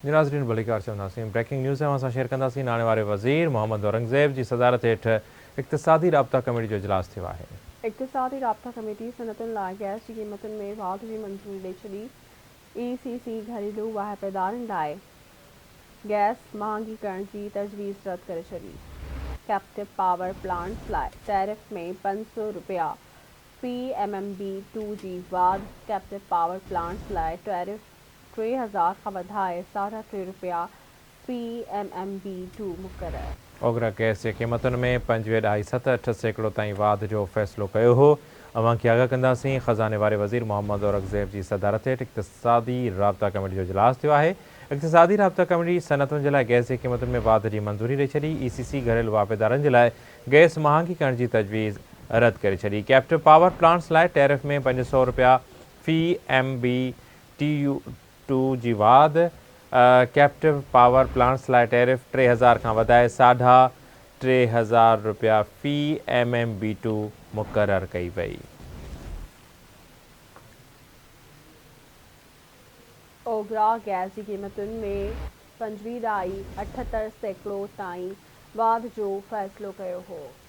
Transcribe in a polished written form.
جي ناظرين ڀليڪار چونداسين بريڪنگ نيوز اوهان سان شيئر ڪنداسين ناڻي واري وزير محمد اورنگزيب جي صدارت هيٺ اقتصادي رابطا ڪميٽي جو اجلاس ٿيو آهي. اقتصادي رابطا ڪميٽي صنعتن لاء گئس جي قيمتن ۾ واڌ جي منظوري ڏئي ڇڏي، اي سي سي گهريلو واهپيدارن لاء گئس مهانگي ڪرڻ جي تجويز رد ڪري ڇڏي، ڪيپٽو پاور پلانٽس لاء ٽيرف ۾ 500 رپيا في ايم ايم بي ٽو جي واڌ، ڪيپٽو پاور پلانٽس لاء ٽيرف 3000 کان وڌائي ساڍا ٽي رپيا في ايم ايم بي ٽو مقرر. اوگرا گئس جي قيمتن ۾ پنجويهه ڏهائي ست اٺ سيڪڙو تائين واڌ جو فيصلو ڪيو هو. اوهان کي آگاهه ڪنداسين خزاني واري وزير محمد اورنگزيب جي صدارت هيٺ اقتصادي رابطا ڪميٽي جو اجلاس ٿيو آهي. اقتصادي رابطا ڪميٽي صنعتن جي لاء گئس جي قيمتن ۾ واڌ جي منظوري ڏئي ڇڏي. اي سي سي گهريلو واهپيدارن جي لاء گئس مهانگي ڪرڻ جي تجويز رد ڪري ڇڏي. ڪيپٽو پاور پلانٽس لاء ٽيرف ۾ 500 رپيا في ايم بي ٽي يو ٽو جي واڌ، ڪيپٽو پاور پلانٽس لاء ٽيرف 3000 کان وڌائي ساڍا 3000 رپيا في ايم ايم بي ٽو مقرر ڪئي وئي. اوگرا گئس جي قيمتن ۾ پنجويهه ڏهائي 78 سيڪڙو تائين واڌ جو فيصلو ڪيو هو.